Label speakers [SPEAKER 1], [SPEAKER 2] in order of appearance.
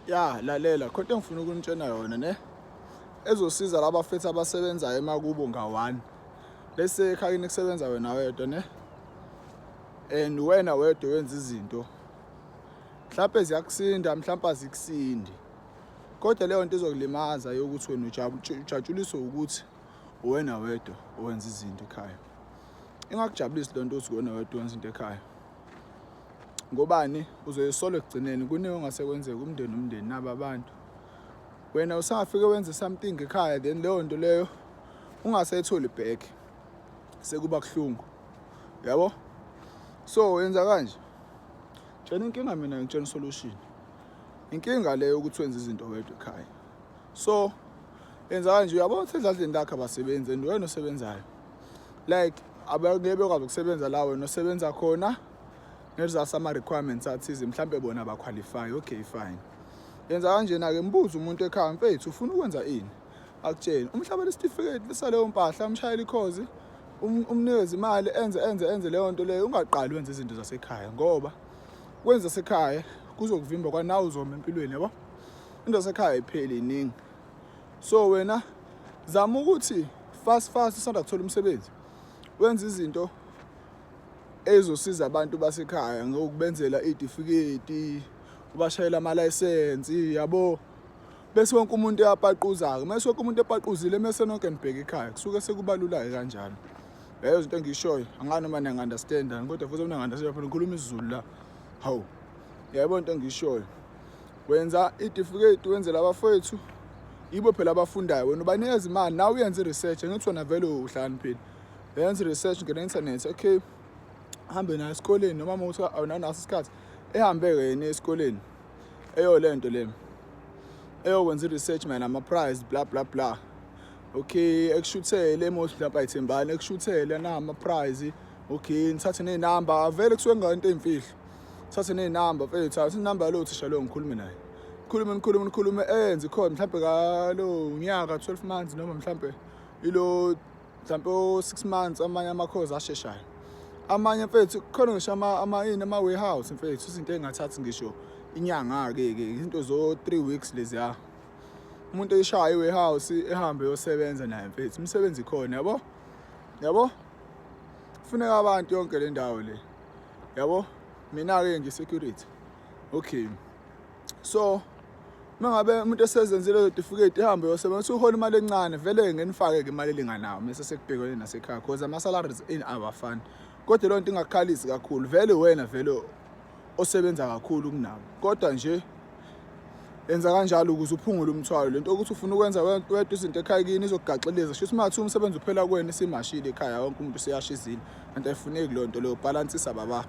[SPEAKER 1] Ya, lalela, khonto engifuna ukunitshena yona ne. Ezosiza laba fethu abasebenzayo emakubo nga-one. Bese ekhayeni kusebenza wena wedwa ne. And wena wedwa wenza izinto. Mhlawumbe ziyakusinda, mhlawumbe azikusindi. Kodwa leyo nto izokulimaza yokuthi wena ujatshuliswe ukuthi uwena wedwa owenza izinto ekhaya. Ingakujabulisi lento ukuthi uwena wedwa owenza into ekhaya. Ngobani uzoyisola ekugcineni kuningi ongase kwenzeke umndeni umndeni naba abantu. Wena usafike wenze something ekhaya, then leyo nto leyo ungasayitholi back, sekuba kuhlungu, yabo. So yenza kanje, tshena inkinga, mina ngitshena solution. Inkinga leyo ukuthi wenze izinto wedwa ekhaya. So yenza kanje, uyabona ukuthi edladleni lakho abasebenzi and wena osebenzayo, like abangeke bekwazi ukusebenza la wena osebenza khona ngezasa ama-requirements athize, mhlampe bona abaqualify. Okay, fine, yenza kanjena-ke, mbuze umuntu ekhaya, mfethu, ufuna ukwenza ini? Akutsheni, umhlabela isitifiketi saleyo mpahla, umshayela ikhozi, umnikeze imali, enze enze enze leyo nto leyo. Ungaqali wenze izinto zasekhaya, ngoba kwenza sekhaya kuzokuvimba kwanawe, uzoma empilweni, yabo. Into zasekhaya ayipheli, iningi. So wena zama ukuthi fast fast usanda kuthola umsebenzi, wenze izinto ezosiza abantu basekhaya ngokubenzela iy'tifiketi, ubashayela amalayisensi, yabo. Bese wonke umuntu eyapaquza-ke, mase wonke umuntu epaquzile, mese nonke nibheke ekhaya, kusuke sekubalula-ke kanjalo. Leyo zinto engiyishoyo, angani noma niyangi-understand-a, kodwa futhi mina ngi-understand phela, ngikhuluma isiZulu la. Hawu, yayibona into engiyishoyo? Wenza itifiketi, wenzela abafowethu, yibo phela abafundayo. Wena ubanikeza imali, nawe uyenza i-research. Angithi wena vele uhlakaniphile, yenza i-research, ngena internet. Okay, hambe nayo esikoleni, noma uma uthi awunanaso isikhathi, ehambe-ke yena esikoleni, eyo le nto le eyokwenza i-research mayelana ama-price, bla bla bla. Okay, ekushuthele emothi mhlawumbe ayithembani, ekushuthele na ama-price. Okay, nithathe ney'namba, vele kusuke kungayinto eyimfihlo. Thathe ney'namba, mfethu, thatha inamba yalowo thisha loyo, ngikhulume naye. Khulume, nikhulume, nikhulume, enze ikhona mhlawumbe kalo nyaka 12 months, noma mhlawumbe ilo mhlawumbe o-6 months. Amanye amakhozi asheshayo, amanye, mfethu, kukhona ngisho ama ini, ama-warehouse, mfethu, izinto ey'ngathathi ngisho inyanga-ke ke, izinto zo-3 weeks leziya. Umuntu eyishaya i-warehouse, ehambe eyosebenza naye, mfethu, imisebenzi ikhona, yabo, yabo. Kufuneka abantu yonke le ndawo le, yabo. Mina-ke ngi-security. Okay, so uma ngabe umuntu esezenzile lezo tifiketi, ehambe yosebenza, uhola imali encane vele, ngenifake-ke imali elinganayo, mese sekubhekene nasekhaya, cause ama-salaries ini awafani. Kodwa leyo nto ingakukhalisi kakhulu, vele wena vele osebenza kakhulu kunabo. Kodwa nje yenza kanjalo ukuze uphungule umthwalo. Lento yokuthi ufuna ukwenza wedwa izinto ekhaya kini izokugaxeleza. Shuthi uma kuthiwa umsebenzi uphela kuwena, isimashile ekhaya, wonke umuntu useyashizile, kanti ayifuneki leyo nto leyo. Balansisa, baba.